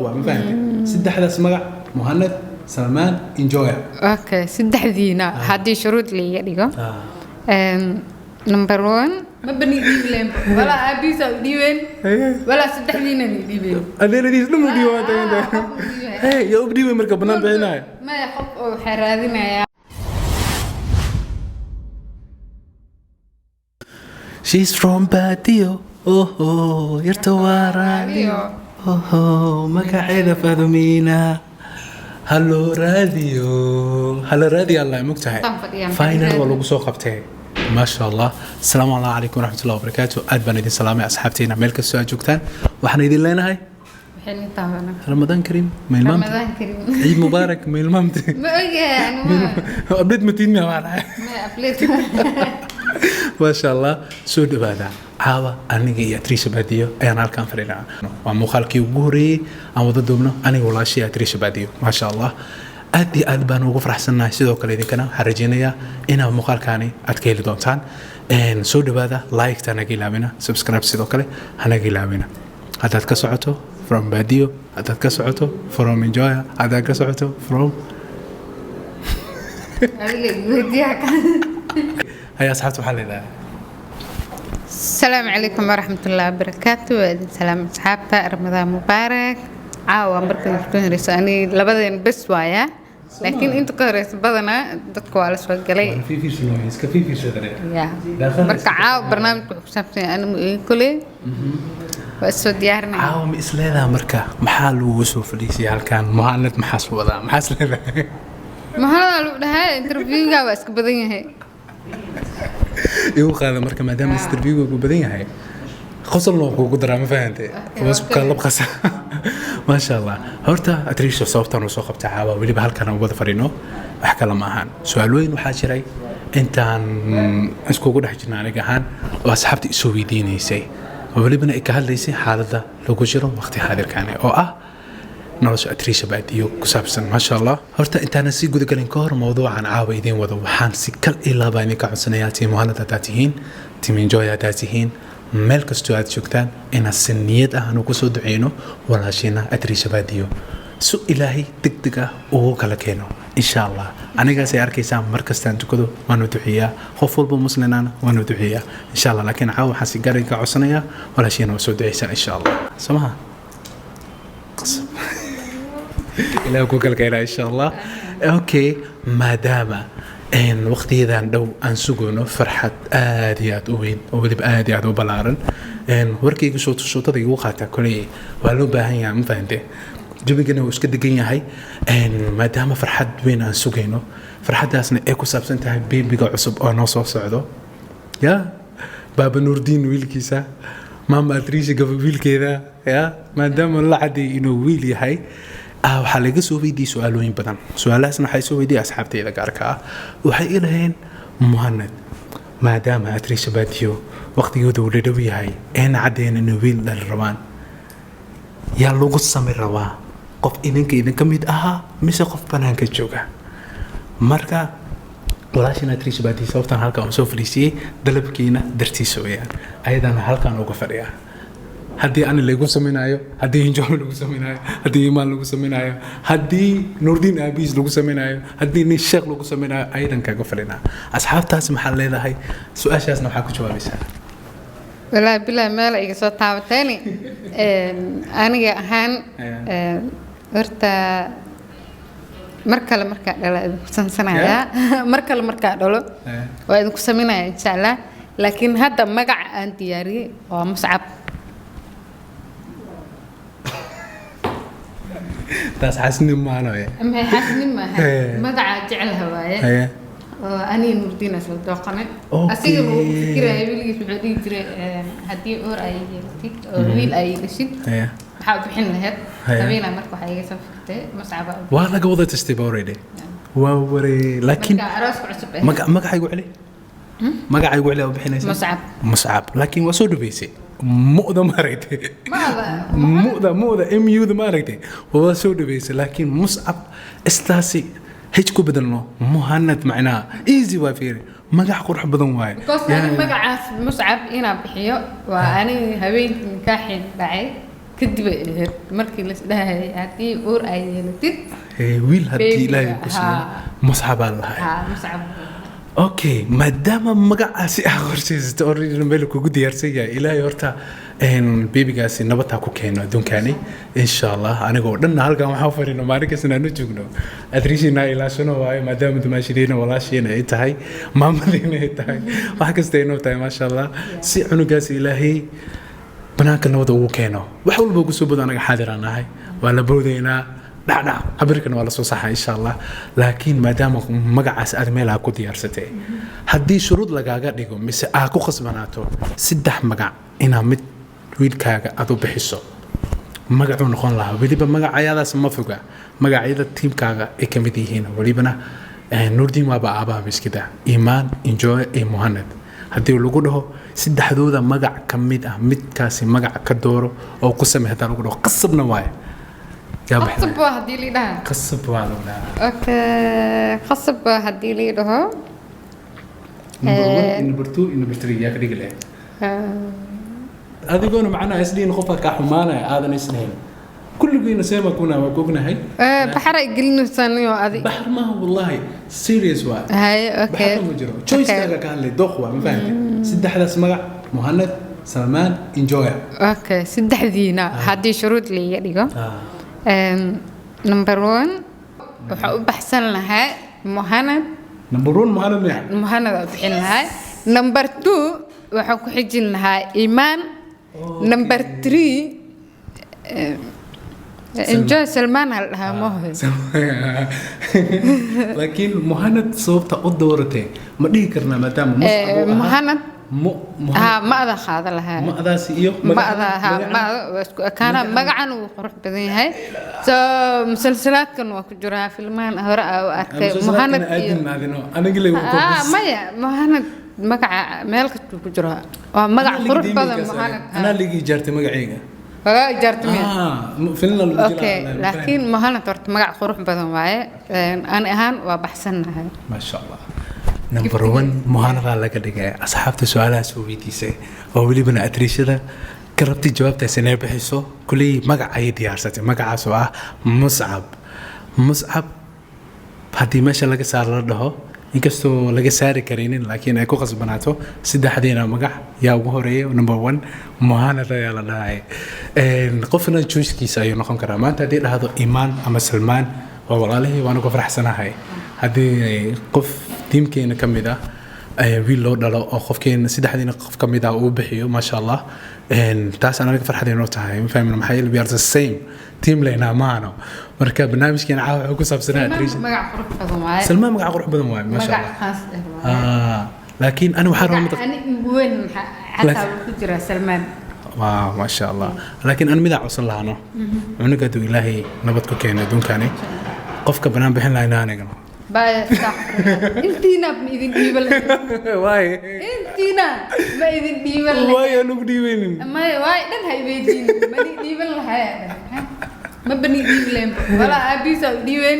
Waa ma fahantay saddexdaas magac: Muhanad, Salmaan, Enjoya. Okay, saddexdiina haddii shuruud laiga dhigo, number one ma bani dhiibleen, walaa aabihiisa u dhiibeen, walaa saddexdiina ni dhiibeen. Adeeradiis dhan u dhiiba. Hey, yaa u dhiibay marka banaan bixinaya? Maya, qof oo waxaa raadinayaa. She's from Badio. Oh, yarta waa raadiyo. Oh, magaceeda Fadumina. Hallo raadiyo. Hallo raadiyo, Allah mugtahay. Tan fadhiyaan. Final waa lagu soo qabtay. Maasha Allah. Asalaamu calaykum waraxmatullahi wabarakaatu. Aad baan idin salaamay asxaabteena meel kastoo aad joogtaan. Waxaan idin leenahay waxay ni taabanaa. Ramadaan Kariim. Ma ilmaamte? Ramadaan Kariim. Ciid Mubaarak. Ma ilmaamte? Ma ogahay anuma. Update ma tiidmi waa dhahay. Ma update. Maasha Allah, soo dhawaada. Caawa aniga iyo Atriisha Baadiyo ayaan halkan fadhinaa. Waa muuqaalkii ugu horeeyey aan wada duubno aniga walaashii Atriisha Baadiyo. Maasha Allah, aad iyo aad baan ugu faraxsannahay. Sidoo kale idinkana waxaan rajeynayaa inaad muuqaalkaani aad ka heli doontaan. Soo dhawaada, like-ta hanaga ilaawina, subscribe sidoo kale hanaga ilaawina. Haddaad ka socoto from Baadiyo, haddaad ka socoto from Enjoya, haddaad ka socoto from Adiga weydiiyaa ka. Haya asxaabta, waxaa leedahay? Asalaamu calaykum waraxmatullaahi wabarakaatu. Waa idin salaam asxaabta, Ramadaan mubaarak. Caawa markan ka horeyso ani labadeen bes waaya, laakiin inta ka horeysa badanaa dadka waa la soo galay. Iska fiirsadane. Ya, marka caawa barnaamijka wuxuu ku saabsan yahay anigu iga koley waa isoo diyaarinaya. Caawa ma isleedaha marka maxaa lagugu soo fadhiisiyay halkan? Muhanad maxaas wadaa? Maxaa isleedahay? Mahaladaa lagu dhahaa, interviewga waa iska badan yahay. Igu qaada marka, maadaama interviewga uu badan yahay, qosolna waa kugu daraa, ma fahantay? Wasku kala labqasa. Maasha Allah. Horta Atriisha sababtaan uu soo qabta caawa weliba halkan aan wada fadhino wax kale ma ahan. Su-aal weyn waxaa jiray intaan iskugu dhex jirna aniga ahaan oo asxaabta isoo weydiinaysay, oo welibana ay ka hadlaysay xaaladda lagu jiro waqti xaadirkaani oo ah nolosha Atriisha Baadiyo ku saabsan. Maasha Allah. Horta intaanan sii gudagelin ka hor mawduucan caawa idiin wado, waxaan si kal ilaabaa idinka codsanayaa, team Muhanad haddaad tihiin, team Enjoy haddaad tihiin, meel kastoo aad joogtaan, inaad si niyad ah aanu kusoo duceyno walaashiina Atriisha Baadiyo su Ilaahay deg deg ah ugu kala keeno, insha Allah. Anigaasay arkaysaa, mar kastaan tukado waanu duceeyaa, qof walba muslinana waanu duceeyaa, insha Allah. Laakiin caawa waxaan si gaar idinka codsanayaa walaashiina waa soo duceysaan, insha Allah. Soo maha? Qasab ilaah ku kala keenaa, insha Allah. Okay, maadaama waqtiyadan dhow aan sugayno farxad aad iyo aad u weyn oo weliba aad iyo aad u ballaaran, warkayga shuutada igu qaataa koley waa loo baahan yahay, ma fahante? Jawigana wuu iska degan yahay. Maadaama farxad weyn aan sugayno, farxaddaasna ay ku saabsan tahay beebiga cusub oo noo soo socdo, ya Baaba Nuurdiin wiilkiisa, Maama Atriisha gaba wiilkeeda, ya maadaama la cadeeyay inuu wiil yahay, waxaa laga soo weydiiyey su-aalooyin badan. Su-aalahaasna waxay soo weydiiyey asxaabteyda gaarka ah. Waxay i laheen: "Muhanad, maadaama Atriisha Baadiyo waqtigooda uu dhadhow yahay eena caddeyn inay wiil dhali rabaan, yaa lagu sami rabaa? Qof idinka idinka mid ahaa mise qof banaanka jooga?" Marka walaashin Atriisha Baadiyo sababtaan halkan uu soo fadhiisiyey dalabkiina dartiisa weeyaan. Ayadana halkan uga fadhiyaa haddii ani lagu samaynayo, haddii Hinjoom lagu samaynayo, haddii Imaan lagu samaynayo, haddii Nuurdiin aabihiis lagu samaynayo, haddii nin sheekh lagu samaynayo, ayadan kaga fadhinaa. Asxaabtaas maxaa leedahay? Su-aashaasna waxaa ku jawaabaysaa. Walaahi bilaa meel iga soo taabateeni. Aniga ahaan, horta mar kale markaa dhalo idinku sansanayaa, mar kale markaa dhalo waa idinku saminaya, insha Allah. Laakiin hadda magaca aan diyaariyey waa Muscab. Taas xasni maano. Maxay xasnin maaha? Magaca jecelaha waaye oo aniga Nuurdiin isla dooqanay. Asiga uu ku fikiraya weligiis, wuxuu dhihi jiray, haddii uur ay yeelatid oo wiil ay dhashid, maxaa u bixin lahayd? Habeenaa marka waxaa iga soo fikirtay Muscaba. Waa laga wada tastay already, waa waree, laakiin marka arooska cusub eh. Magacaygu celi, magacaygu celi, u bixinaysa? Muscab. Muscab. Laakiin waa soo dhaweysay mu'da, ma aragtay? Maada. Mu'da muda, ma aragtay? Waa soo dhaweysay, laakiin Muscab istaasi h ku bedelno Muhanad, macnaha easy waa. Fiiri, magac qurux badan waaye. Because ani magacaas Muscab inaan bixiyo waa aniga habeenkii nikaaxin dhacay. Kadib ay ahayd markii la isdhahayay haddii uur ay yeelatid. Wiil haddii Baby-ga, Ilaahay ku siiyo, haa. Muscabaa lahay. Haa, Muscab. Okay, maadaama magacaasi ah qorshaysata, already meel kugu diyaarsan yahay, Ilaahay horta babygaasi nabad ha ku keeno adduunkani, insha Allah. Anigoo dhan halkan waxaan fadhino maalin kasta aanu joogno adriishiina ilaashano waayo, maadaama dumaashidiina walaashiina ay tahay, maamadiina ay tahay, wax kasta ay noo tahay, maasha Allah. Si cunugaasi Ilaahay banaanka nabada ugu keeno, wax walba ugu soo bodo, anaga xaadiraan nahay, waa la boodaynaa, dhacdhac habirkana waa lasoo saxaa, insha Allah. Laakiin maadaama magacaas aad meel aa ku diyaarsatay, haddii shuruud lagaaga dhigo mise aa ku khasbanaato saddex magac inaa mid wiilkaaga aad u bixiso, magacuu noqon lahaa? Weliba magacyadaas ma foga magacyada tiimkaaga ay ka mid yihiin, welibana Nuurdiin waaba aabaha miskida, Iimaan, Enjoy iyo Muhanad. Haddii lagu dhaho saddexdooda magac ka mid ah midkaasi magac ka dooro oo ku samey, haddii lagu dhaho qasabna waaye, yaa bixinaya? Qasab waa haddii la dhaha. Qasab waa lagu dhahaa. Okay, qasab waa haddii la dhaho. Number one iyo number two iyo number three yaa ka dhigi lahayd? Adigoona macnaha isdhihin qofka kaa xumaanaya aadan isdhihin, kulligiina seema kuna waa ku ognahay. Baxar ay gelinaysaan iyo adi. Baxar maaha, wallahi serious waa. Haye, okay. Baxar ma jiro, choicekaaga ka hadlay, dooq waa, ma fahantay? Saddexdaas magac: Muhanad, Salmaan, Enjoya. Okay, saddexdiina haddii shuruud laiga dhigo, number one waxaa u baxsan lahaa Muhanad. Number one Muhanad miya? Muhanad aa u bixin lahaa. Number two waxaan ku xijin lahaa Iimaan. Number three Enjoy. Salmaan aa la dhahaa mahoy. Laakiin Muhanad sababta u dooratay ma dhihi karnaa maadaama Muscab uu ahaa? Muhanad. Muhanad. Haa, ma-da qaada lahaa. Ma'daasi iyo ma'da, haa, ma'da waa isku ekaana, magacan wuu qurux badan yahay, so musalsalaadkan waa ku jiraa, filmahan hore aa u arkay Muhanad iyo aadin maadino aniga le. Maya, Muhanad magaca meel kastuu ku jiraa, waa magac qurux badan Muhanad. Anaa liga ijaartay magacayga. Wagaa ijaartay miya? Ah, filna lagu jiraa. Okay, laakiin Muhanad horta magac qurux badan waaye. Ani ahaan waa baxsannahay. Maasha Allah, number one Muhanadaa laga dhigay. Asxaabta su-aalahaas oo weydiisay oo welibana atriishada ka rabtay jawaabtaas inay bixiso, kuley magac ayay diyaarsatay, magacaas oo ah Muscab. Muscab haddii meesha laga saaro la dhaho, inkastoo laga saari karaynin, laakiin ay ku khasbanaato saddexdiina magac yaa ugu horeeya, number one Muhanad ayaa la dhahay. Qofna choicekiisa ayuu noqon karaa. Maanta haddii dhahdo Imaan ama Salmaan, waa walaalihii, waana ku faraxsanahay. Haddii qof tiimkeena ka mid ah wiil loo dhalo oo qofkeena saddexdiina qof ka mid ah uu bixiyo, maasha Allah, taas anaga farxad inoo tahay, ma fahmin? Maxaa yeelay we are the same team leynaa maano. Marka barnaamijkeena caawa wuxuu ku saabsanaa Salmaan magac qurux badan waaye. Salmaan magac qurux badan waaye, maasha magac Allah. Khaas ah waaye. Ah, laakiin ani waxaan rabaa magac ani ugu weyn xataa wuu ku jiraa Salmaan. Waaw, maasha Allah. Laakiin aan midaa codsan lahano, cunuga hadduu Ilaahay nabad ku keeno adduunkani, qofka banaan bixin lahayna anigana. Baa astaghfirullah. Intiina ma idin dhiiban lahayn. Waay? Intiina ma idin dhiiban lahayn. Waay aan ugu dhiibaynin? Maya, waay dhan ha iweydiin, ma idin dhiiban lahay, ma bani dhiibi lahayn, walaa aabihiisa u dhiibeen,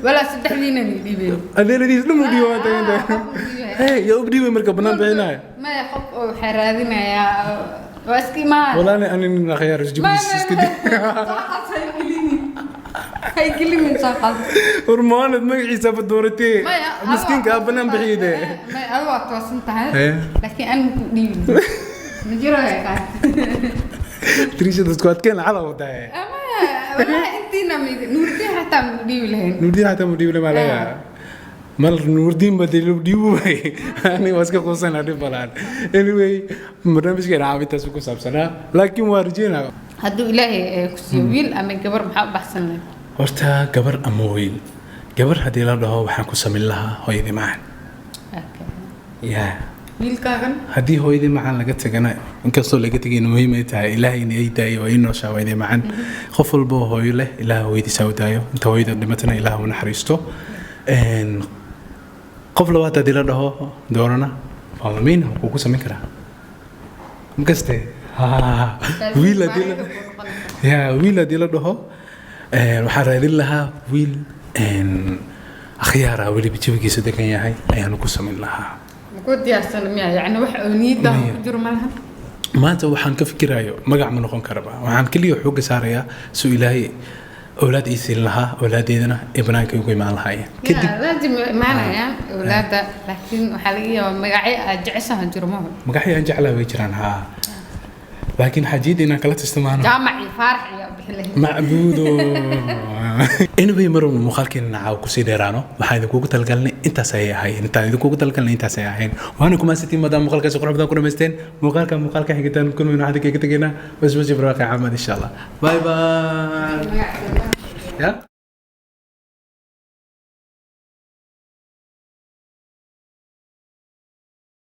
walaa saddexdiina ni dhiibeen. Adeeradiis dhan u dhiiba waa tagantay. Ah, qof u dhiibay. Hey, yaa ugu dhiibay marka banaan bixinaya? Maya, qof oo waxaa raadinayaa waa iska imaan. Walaani ani nin akhyaar isjibis iska di. Hay gelinin saaqaas. War Muhanad magaciisa ba dooratee, Maya, miskiinka aa banaan bixiyade. Maya, adigu waa toosan tahay. Eh. Laakiin ani maku dhiibin, ma jiro kaas. Trisha dadku adkeen calaw wadaye. Maya, walahi intiina ma idin, Nuurdiin xataa ma dhiibi lahayn. Nuurdiin xataa ma dhiibi maa laga mal, Nuurdiin ba dee dhiibu waay, ani waa iska quusanaa, dhib balaan. Anyway, barnaamijkeena caawintaas ku saabsanaa, laakiin waa rajeynaa. Hadduu Ilaahay ku siiyo wiil ama gabar, maxaa u baxsan lahayd? Horta gabar ama wiil, gabar haddii la dhaho waxaan ku samayn lahaa hooyadii macaan. Okay. Ya. Wiilkaagan? Haddii hooyadii macaan laga tagana, inkastoo laga tegayna muhiim ay tahay Ilaahayna ay daayo waa ii nooshaa hooyadii macaan. Qof walba oo hooyo leh, Ilaah hooyadiisa u daayo, inta hooyada dhimatana Ilaah u naxariisto. Qof labaad haddii la dhaho doorana, waa mamiin wuu ku samayn karaa makaste. Wiil haddii la ya wiil haddii la dhaho, waxaan raadin lahaa wiil akhyaara, weliba jawigiisa degan yahay ayaanu ku samayn lahaa. Maku diyaarsan miya? Yacni wax oo niyadda Maya. ku jiro malahan? Maanta waxaan ka fikirayo magac ma noqon karaba. Waxaan keliya xoogga saarayaa suu Ilaahay awlaad ii siin lahaa, awlaadeydana ay banaanka igu imaan lahaayeen kadib. Laazim imaanayaan awlaadda, laakiin waxaa laga yaabaa magacyo aad jeceshahan jiro maho? Magacyo aan jeclaa way jiraan, haa, laakiin xaajiyadda inaan kala tashto maano. Jaamac iyo Faarax iyo bixin lahayd. Macbuudo. Anyway, marwalba muuqaalkeena caawa kusii dheeraano. Waxaan idinkugu talagalnay intaas ayay ahaayeen, intaan idinkugu talagalnay intaas ayay ahayn. Waana kumaasantiin maadaama muuqaalkaasi qurux badan ku dhamaysteen. Muuqaalka muuqaalka xigitaan kulmayno, waxaan idinkaga tegaynaa basbasi barwaaqi caamad, insha Allah. Bye bye. Ya.